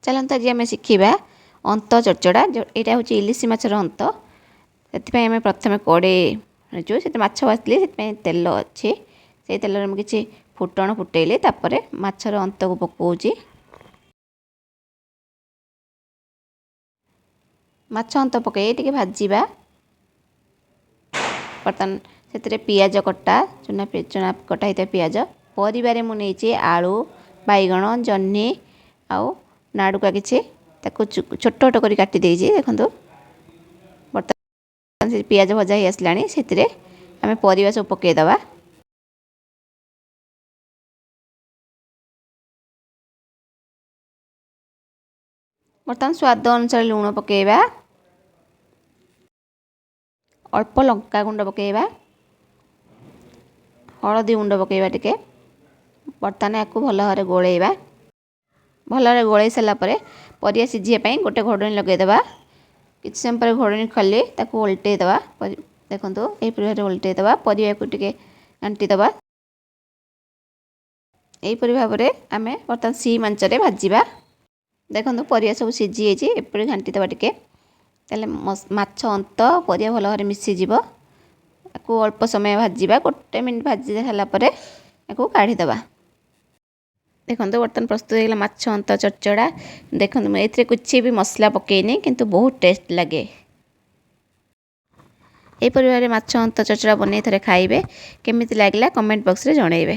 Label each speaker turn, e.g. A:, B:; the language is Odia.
A: ଚାଲନ୍ତୁ ଆଜି ଆମେ ଶିଖିବା ଅନ୍ତ ଚଡ଼ଚଡ଼ା। ଏଇଟା ହେଉଛି ଇଲିଶି ମାଛର ଅନ୍ତ। ସେଥିପାଇଁ ଆମେ ପ୍ରଥମେ କଡ଼େଇ ନେଇଛୁ, ସେଥିରେ ମାଛ ଭାଜିଥିଲି, ସେଥିପାଇଁ ତେଲ ଅଛି। ସେଇ ତେଲରେ ମୁଁ କିଛି ଫୁଟଣ ଫୁଟେଇଲି, ତାପରେ ମାଛର ଅନ୍ତକୁ ପକାଉଛି। ମାଛ ଅନ୍ତ ପକାଇ ଟିକେ ଭାଜିବା। ବର୍ତ୍ତମାନ ସେଥିରେ ପିଆଜ କଟା, ଚୁନା ଚୁନା କଟା ହେଇଥିବା ପିଆଜ। ପରିବାରେ ମୁଁ ନେଇଛି ଆଳୁ, ବାଇଗଣ, ଜହ୍ନି ଆଉ ନାଡ଼ୁକା କିଛି, ତାକୁ ଛୋଟ ଛୋଟ କରି କାଟି ଦେଇଛି। ଦେଖନ୍ତୁ, ବର୍ତ୍ତମାନ ସେ ପିଆଜ ଭଜା ହେଇ ଆସିଲାଣି, ସେଥିରେ ଆମେ ପରିବା ସବୁ ପକାଇଦେବା। ବର୍ତ୍ତମାନ ସ୍ୱାଦ ଅନୁସାରେ ଲୁଣ ପକାଇବା, ଅଳ୍ପ ଲଙ୍କା ଗୁଣ୍ଡ ପକାଇବା, ହଳଦୀ ଗୁଣ୍ଡ ପକାଇବା ଟିକେ। ବର୍ତ୍ତମାନ ୟାକୁ ଭଲ ଭାବରେ ଗୋଳେଇବା। ଭଲ ଭାବରେ ଗୋଳେଇ ସାରିଲା ପରେ ପରିବା ସିଝିବା ପାଇଁ ଗୋଟେ ଘୋଡ଼ଣୀ ଲଗାଇଦେବା। କିଛି ସମୟ ପରେ ଘୋଡ଼ଣୀ ଖୋଲି ତାକୁ ଓଲଟେଇ ଦେବା। ଦେଖନ୍ତୁ, ଏହିପରି ଭାବରେ ଓଲଟେଇ ଦେବା, ପରିବାକୁ ଟିକେ ଘାଣ୍ଟି ଦେବା। ଏହିପରି ଭାବରେ ଆମେ ବର୍ତ୍ତମାନ ସିମ୍ ଆଞ୍ଚରେ ଭାଜିବା। ଦେଖନ୍ତୁ, ପରିବା ସବୁ ସିଝି ଯାଇଛି। ଏପରି ଘାଣ୍ଟି ଦେବା ଟିକେ, ତାହେଲେ ମାଛ ଅନ୍ତ ପରିବା ଭଲ ଭାବରେ ମିଶିଯିବ। ତାକୁ ଅଳ୍ପ ସମୟ ଭାଜିବା। ଗୋଟେ ମିନିଟ୍ ଭାଜି ସାରିଲା ପରେ ତାକୁ କାଢ଼ିଦେବା। ଦେଖନ୍ତୁ, ବର୍ତ୍ତମାନ ପ୍ରସ୍ତୁତ ହେଇଗଲା ମାଛ ଅନ୍ତ ଚଡ଼ଚଡ଼ା। ଦେଖନ୍ତୁ, ମୁଁ ଏଥିରେ କିଛି ବି ମସଲା ପକାଇନି, କିନ୍ତୁ ବହୁତ ଟେଷ୍ଟ ଲାଗେ। ଏହିପରି ଭାବରେ ମାଛ ଅନ୍ତ ଚଡ଼ଚଡ଼ା ବନେଇ ଥରେ ଖାଇବେ। କେମିତି ଲାଗିଲା କମେଣ୍ଟ ବକ୍ସରେ ଜଣାଇବେ।